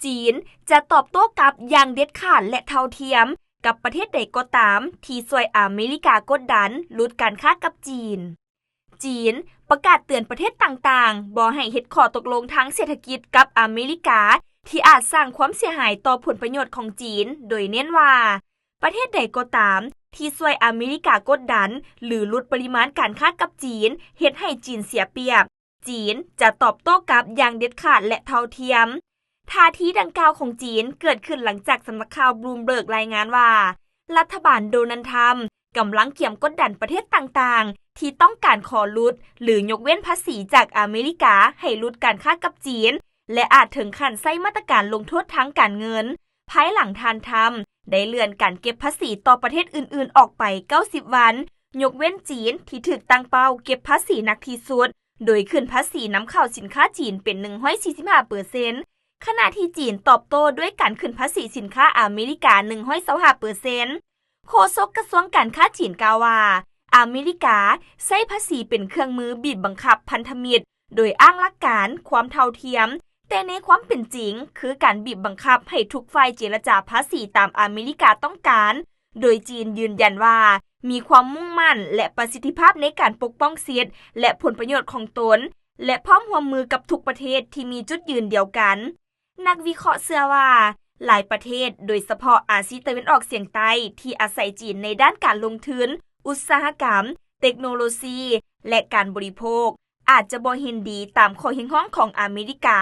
ຈີນຈະຕອບໂຕ້ກັບຢ່າງເດັດຂາດ ແລະ ເທົ່າທຽມ ກັບປະເທດໃດກໍຕາມທີ່ຊ່ວຍອາເມລິກາກົດດັນຫຼຸດການຄ້າກັບຈີນ. ຈີນປະກາດເຕືອນປະເທດຕ່າງໆ ບໍ່ໃຫ້ເຮັດຂໍ້ຕົກລົງທາງເສດຖະກິດກັບອາເມລິກາ ທີ່ອາດສ້າງຄວາມເສຍຫາຍຕໍ່ຜົນປະໂຫຍດຂອງຈີນ, ໂດຍເນັ້ນວ່າ ປະເທດໃດກໍຕາມທີ່ຊ່ວຍອາເມລິກາກົດດັນ ຫຼື ຫຼຸດປະລິມານການຄ້າກັບຈີນ ເຮັດໃຫ້ຈີນເສຍປຽບ, ຈີນຈະຕອບໂຕ້ກັບຢ່າງເດັດຂາດ ແລະ ເທົ່າທຽມ. ທ່າທີດັ່ງກ່າວຂອງຈີນເກີດຂຶ້ນຫຼັງຈາກສຳນັກຂ່າວ Bloomberg ລາຍງານວ່າ ລັດຖະບານໂດນັລ ທຣຳ ກຳລັງກຽມກົດດັນປະເທດຕ່າງໆ ທີ່ຕ້ອງການຂໍຫຼຸດ ຫຼື ຍົກເວັ້ນພາສີຈາກອາເມລິກາໃຫ້ຫຼຸດການຄ້າກັບຈີນ ແລະ ອາດເຖິງຂັ້ນໃຊ້ມາດຕະການລົງໂທດທາງການເງິນ ພາຍຫຼັງທ່ານ ທຣຳ ໄດ້ເລື່ອນການເກັບພາສີຕໍ່ປະເທດອື່ນໆອອກໄປເກົ້າສິບວັນ, ຍົກເວັ້ນຈີນທີ່ຖືກຕັ້ງເປົ້າເກັບພາສີໜັກທີ່ສຸດ, ໂດຍຂຶ້ນພາສີນຳເຂົ້າສິນຄ້າຈີນເປັນໜຶ່ງຮ້ອຍສີ່ສິບຫ້າເປີເຊັນ, ຂະນະທີ່ຈີນຕອບໂຕ້ດ້ວຍການຂຶ້ນພາສີສິນຄ້າອາເມລິກາໜຶ່ງຮ້ອຍຊາວຫ້າເປີເຊັນ. ໂຄສົກກະຊວງການຄ້າຈີນກ່າວວ່າ ອາເມລິກາໃຊ້ພາສີເປັນເຄື່ອງມືບີບບັງຄັບພັນທະມິດ ໂດຍອ້າງຫຼັກການຄວາມເທົ່າທຽມ, ແຕ່ໃນຄວາມເປັນຈິງ ຄືການບີບບັງຄັບໃຫ້ທຸກຝ່າຍເຈລະຈາພາສີຕາມອາເມລິກາຕ້ອງການ, ໂດຍຈີນຢືນຢັນວ່າມີຄວາມມຸ່ງໝັ້ນ ແລະ ປະສິດທິພາບໃນການປົກປ້ອງສິດ ແລະ ຜົນປະໂຫຍດຂອງຕົນ ແລະ ພ້ອມຮ່ວມມືກັບທຸກປະເທດທີ່ມີຈຸດຢືນດຽວກັນ. ນັກວິເຄາະເຊື່ອວ່າ ຫຼາຍປະເທດ, ໂດຍສະເພາະອາຊີຕາເວັນອອກສຽງໃຕ້ ທີ່ອາໄສຈີນໃນດ້ານການລົງທຶນ, ອຸດສາຫະກຳ, ເຕັກໂນໂລຊີ ແລະ ການບໍລິໂພກ, ອາດຈະບໍ່ເຫັນດີຕາມຂໍ້ຮຽກຮ້ອງຂອງອາເມລິກາ.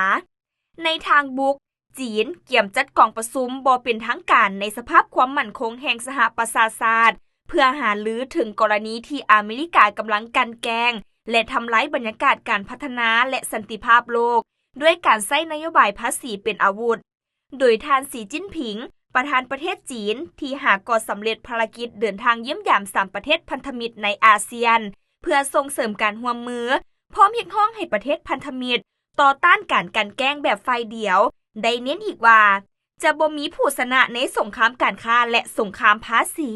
ໃນທາງບຸກ, ຈີນກຽມຈັດກອງປະຊຸມບໍ່ເປັນທາງການໃນສະພາບຄວາມໝັ້ນຄົງແຫ່ງສະຫະປະຊາຊາດ ເພື່ອຫາລືເຖິງກໍລະນີທີ່ອາເມລິກາກຳລັງກັ່ນແກ້ງ ແລະ ທຳລາຍບັນຍາກາດການພັດທະນາ ແລະ ສັນຕິພາບໂລກ ດ້ວຍການໃຊ້ນະໂຍບາຍພາສີເປັນອາວຸດ, ໂດຍທ່ານ ສີຈິ້ນຜິງ ປະທານປະເທດຈີນ ທີ່ຫາກໍສຳເລັດພາລະກິດເດີນທາງຢ້ຽມຢາມສາມປະເທດພັນທະມິດໃນອາຊຽນ ເພື່ອສົ່ງເສີມການຮ່ວມມື, ພ້ອມຮຽກຮ້ອງໃຫ້ປະເທດພັນທະມິດຕໍ່ຕ້ານການກັ່ນແກ້ງແບບຝ່າຍດຽວ, ໄດ້ເນັ້ນອີກວ່າ ຈະບໍ່ມີຜູ້ຊະນະໃນສົງຄາມການຄ້າ ແລະ ສົງຄາມພາສີ.